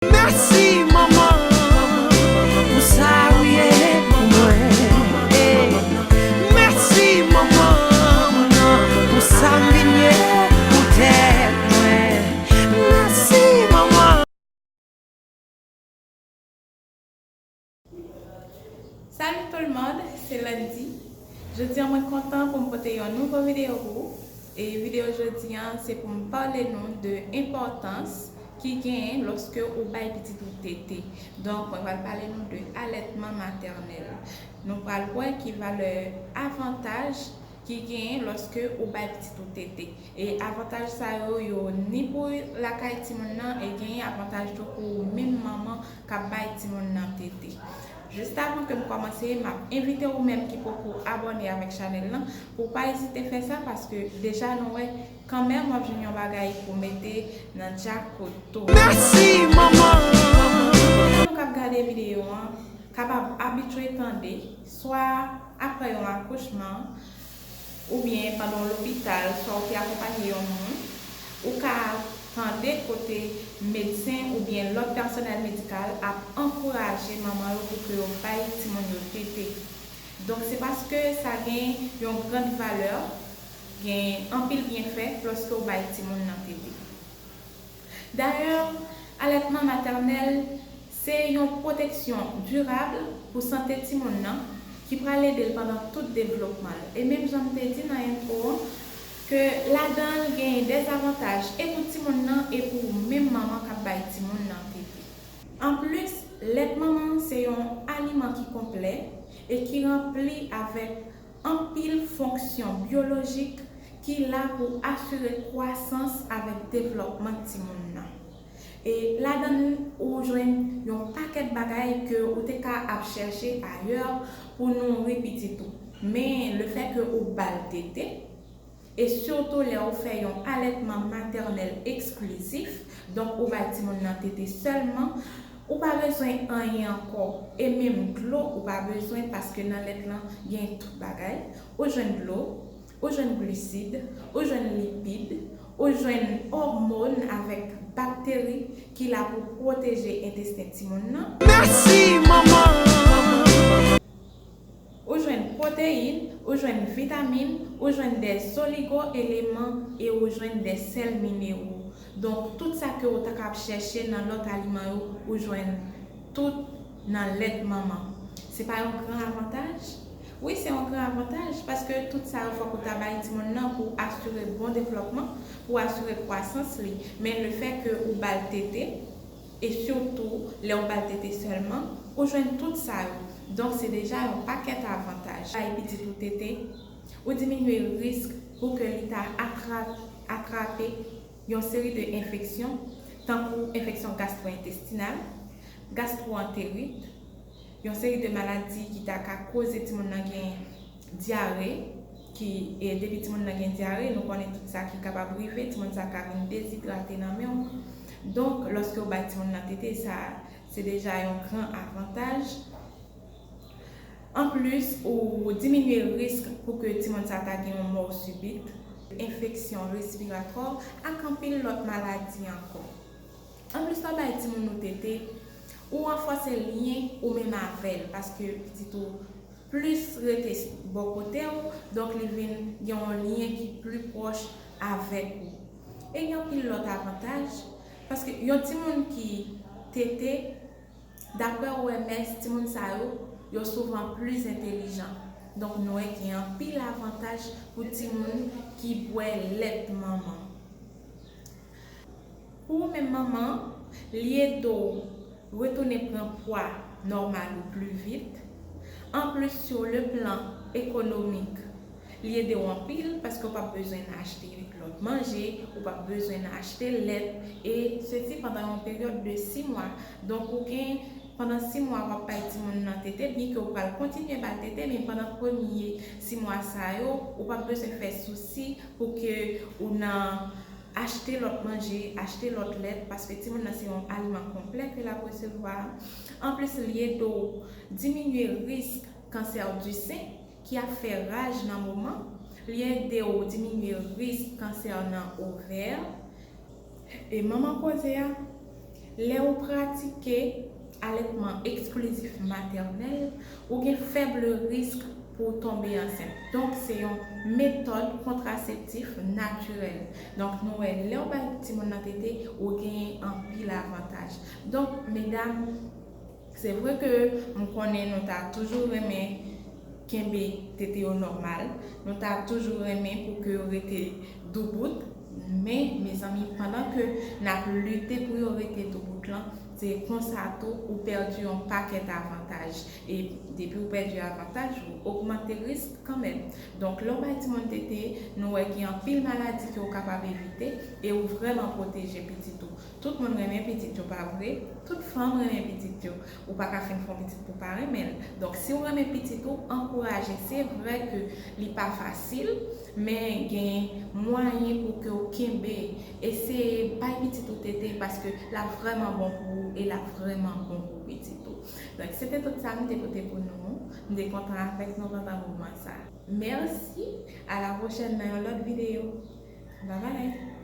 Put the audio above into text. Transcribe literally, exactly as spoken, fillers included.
Mèsi, manman, pou sa ou ye pou mwen. Ey, mèsi, manman, pou sa m vin ye poutèt mwen. Mèsi, manman. Salut tout le monde, se Landy. Jodi a mwen kontan pou m pote yon nouvo videyo pou ou. E videyo jodi a se pou m pale nou de enpòtans ki genyen lòske ou bay pitit ou tete. Donk, mwen pral pale nou de alètman matènèl. Nou pral wè ki valè avantaj ki genyen lòske ou bay pitit ou tete. E avantaj sa yo, yo ni pou lakay timoun nan e genyen avantaj tou pou ou menm manman k ap bay timoun nan tete. Jis avan ke m kòmanse, m ap envite ou menm ki poko abòne avèk chanèl lan pou w pa ezite fè sa, paske deja nou wè kanmenm w ap jwenn yon bagay pou mete nan djakout ou. Mèsi, manman! Nou k ap gade videyo an kapab abitye tande, swa apre yon akouchman, oubyen pandan w lopital, swa w te akonpanye yon moun, ou ka tande kote medsen oubyen lòt pèsonèl medikal ap ankouraje manman yo pou ke yo bay timoun yo tete. Donk, se paske sa gen yon grand valè, gen anpil byenfè lòske w bay timoun nan tete. Dayè, alètman matènèl se yon pwoteksyon dirab pou sante timoun nan ki pral ede l pandan tout devlopman l. E menm jan m te di nan entwo an, ke ladan l genyen dèzavantaj e pou timoun nan e pou ou menm manman k ap bay timoun nan tete. Anplis, lèt manman se yon aliman ki konplè e ki ranpli avèk anpil fonksyon byolojik ki la pou asire kwasans avèk devlòpman timoun nan. E ladan l, ou jwenn yon pakèt bagay ke ou te ka ap chèche ayè pou nouri pitit ou. Men lefètke ou ba l tete, e sitou lè ou fè yon alètman matènèl eksklizif, donk ou bay timoun nan tete sèlman, ou pa bezwen anyen ankò. E menm dlo ou pa bezwen, paske nan lèt lan gen tout bagay. Ou jwenn dlo, ou jwenn glisid, ou jwenn lipid, ou jwenn òmòn avèk bakteri ki la pou pwoteje entesten timoun nan. Mèsi, manman! Ou jwenn pwoteyin, ou jwenn vitamin, ou jwenn dè zoligo eleman e ou jwenn dè sèl minero. Donk, tout sa ke ou ta ka ap chèche nan lòt aliman yo, ou jwenn tout nan lèt manman. Se pa yon gran avantaj? Wi, se yon gran avantaj, paske tout sa yo fòk ou ta bay timoun nan pou asire bon devlòpman, pou asire kwasans li. Men lefètke ou ba l tete, e sitou lè w ba l tete sèlman, ou jwenn tout sa yo. Donk, se deja yon pakèt avantaj. Bay pitit ou tete, ou diminye risk pou ke li ta atra-, atrape yon seri de enfeksyon, tankou enfeksyon gastwoentestinal, gastwoanterit, yon seri de maladi ki ta ka koze timoun nan gen dyare, ki, e, depi timoun nan gen dyare, nou konnen tout sa ki kapab rive, timoun sa ka vin dezidrate nan men w. Donk, lòske w bay timoun nan tete, sa, se deja yon gran avantaj. Anplis, ou diminye risk pou ke timoun sa ta gen yon mò sibit, enfeksyon respiratwa ak anpil lòt maladi ankò. Anplis, lè w bay timoun ou tete, ou ranfòse lyen ou menm avè l, paske pitit ou plis rete bò kote w, donk li vin gen yon lyen ki pli pwòch avèk ou. E gen anpil lòt avantaj, paske yon timoun ki tete, daprè O M S, timoun sa yo, yo souvan plis entelijan. Donk, nou wè gen anpil avantaj pou timoun ki bwè lèt manman. Pou ou menm manman, li ede w retounen pran pwa nòmal ou pli vit. Anplis, sur le plan économique, li ede w anpil, paske w p ap bezwen achte lòt manje, ou p ap bezwen achte lèt, e sesi pandan yon peryòd de sis mwa. Donk, ou gen, pandan sis mwa, w ap bay timoun nan tete, byenke w pral kontinye ba l tete, men pandan premye sis mwa sa yo, ou p ap bezwen fè sousi pou ke ou nan achte lòt manje, achte lòt lèt, paske timoun nan se yon aliman konplè ke l ap resevwa. Anplis, li ede w diminye risk kansè di sen ki ap fè raj nan moman. Li ede w diminye risk kansè nan ovè. E manman koze a, Lè ou pratike alètman eksklizif matènèl, ou gen fèb risk pou w tonbe ansent. Donk, se yon metòd kontraseptif natirèl. Donk, nou wè, lè w bay timoun nan tete, ou genyen anpil avantaj. Donk, medam, se vre ke m konnen nou ta toujou renmen kenbe tete yo nòmal, nou ta toujou renmen pou ke yo rete doubout, men, mezanmi, pandan ke n ap lite pou yo rete doubout lan, se konsa tou ou pèdi yon pakèt avantaj. E depi ou pèdi avantaj, ou ogmante risk kanmenm. Donk, lè w bay timoun tete, nou wè gen anpil maladi ke w kapab evite e ou vrèman pwoteje pitit ou. Tout moun renmen pitit yo, pa vre? Tout fanm renmen pitit yo. Ou pa ka fin fè yon pitit pou pa renmen l. Donk, si w renmen pitit ou, ankouraje. Se vre ke li pa fasil, men gen mwayen pou ke w kenbe, eseye bay pitit ou tete, paske l ap vrèman bon pou ou e l ap vrèman bon pou pitit ou. Donk, se te tout sa m te pote pou nou. M te kontan avèk nou pandan moman sa. Mèsi, a la pwochèn nan yon lòt videyo. Babay!